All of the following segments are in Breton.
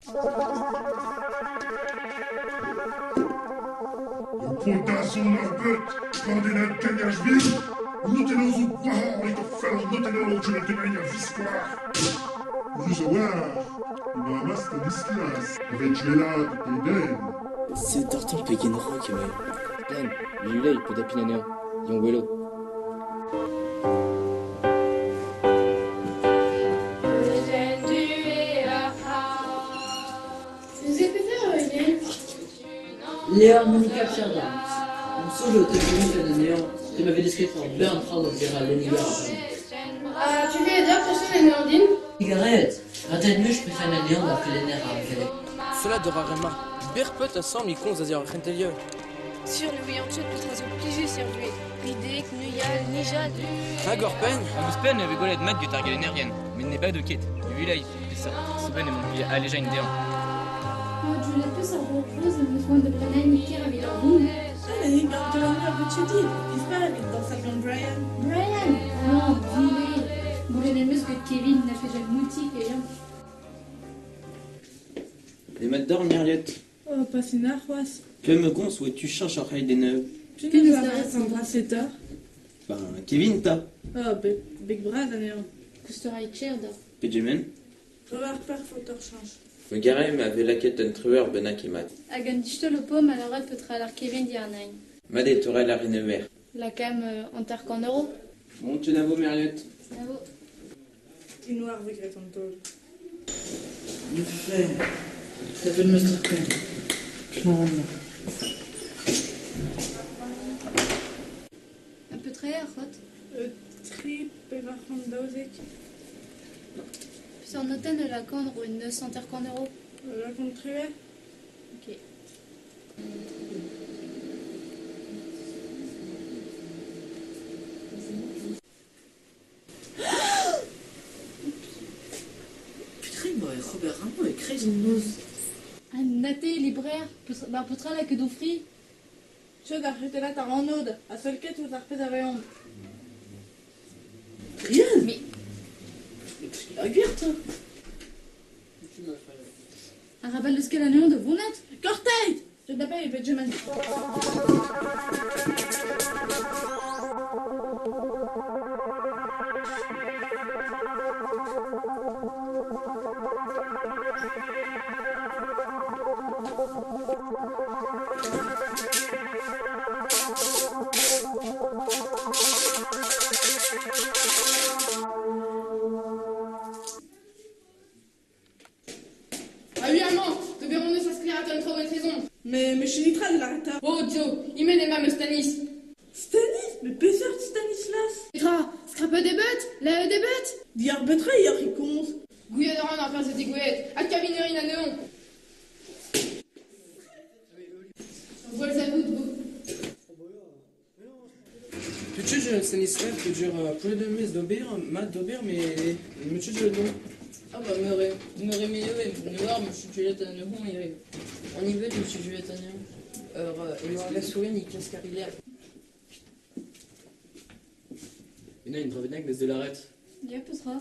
Ho po dazont ar bed, gant en gagnaj vil, notennoù zo gwahoc'h evit fel notennoù o genagn a viskoar. Ruz a oar, emañ ama Stanislas, a juelat pe den. Se dortan pegen rok emañ. Den, Lulei pe dapin anezhañ, Yon welo. Levr Monica Fairbanks. An soñj o teufe anezhañ dre ma vez desket ur bern traoù a-ziàr al lennegezh ar Ah, tu fais d'heures personne en ordine? Cigarette, Ratet much prefen anezhañ d'ar kelenner ar galleg. Fela d'ur ar ema. Berpet a samm e komz a-ziàr ar c'hentelioù. Sur ne ouian ket petra zo plijus er vuhez. Ridek, neuial, nijal. Hag ur penn? Hag ouzhpenn e vez gwelet mat get ar gelennerien, met ne bado ket. Ulai, peseurt soubenn emañ pe alejañ dezhañ. Oh, Juliette peus ar roz em eus c'hoant da brenañ ker evit ar voun. Brian. Brian! Non, Doue! Goulenn em eus get Kevin na fejal moutik e yann. Demat deoc'h Merliot. Oh, pas un ar c'hoazh. Pe me gomz oa tu cheñch ar c'heit den Tu ne lavaret an dra-se Ben, Kevin ta. Oh, beg bras anezhañ. Koustor a cher da. Pegement? Revar per faot chañch. Me gare ma vez lakaet un treuer bennak mat. Hag an dichtol o pom a lavaret petra ar Kevin diàr-nain. Mat eo torel ar rinever. Lakam 50 €. Bon, kenavo Merliot. Kenavo. Inoar vez graet an taol. Me fait. Sevel meus tre. Plan. Un peu tre ar c'hot. Tri pevar c'hant daouzek. Peseurt notenn e lakaan ro 950 €. Lakaomp triwec'h. Ok. Petra emañ oc'h ober amañ e-kreiz an noz? An nate libraer, bar petra lakaet o fri? Seut ar c'hutellat ar anod ha seul ket ouzh ar pezh a reomp. Rien. Mais Ar gwir 'ta. Arabat leuskel anezhañ da vonet? Gorteit! Seut da paeañ Benjamin. Ah oui, amañ, d'ober hon eus ar sklaerat an traoù etrezomp. Mais me chenitra de l'arrêta. Oh, Joe, imen emañ ma Stanis. Stanis? Mais peseurt Stanislas? Petra, skrapet eo bet? Laet eo bet? Diàr betra eo ar komz? Gouiet a ran ar pezh zo degouezhet, ha kavin a rin anezhañ. Ur gwallzarvoud vo. Petu Stanislas peogwir poullet em eus d'ober, mat d'ober, met n'em eus ket dont. Ah bah meure, meure me ivez, ne oar me Juliette anezhañ ivez. En ivez me Juliette anezhañ. Ur emañ ar gasourien e klask ar riler. Eno un dra bennak n'eus da lâret. Ya, petra?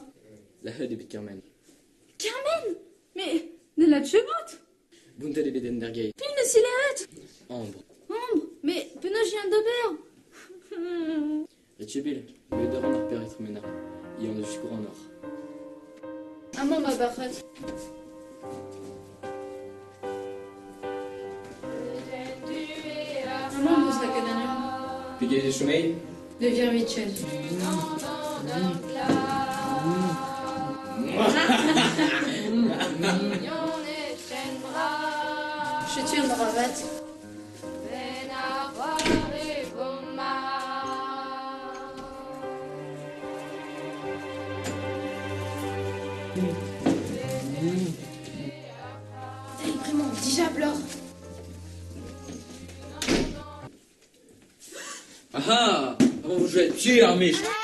La heud ebet Carmen. Carmen! Mais ne la tchevout? Bountet eo bet en dergei. Pin eus silaet? Ambr. Ambr, mais penaos eo d'ober? Retchebil, gwelet a ran ar per e tremenañ. Yann eus sikour an hoc'h. Amañ ma bac'had. Amañ 'm eus lakaet anezhañ. Pegeit e chomei? Da virviken. Setu an dra vat. Dai, bremañ, dijabloc'h. Aha! Amañ vo jouet piv ar mestr?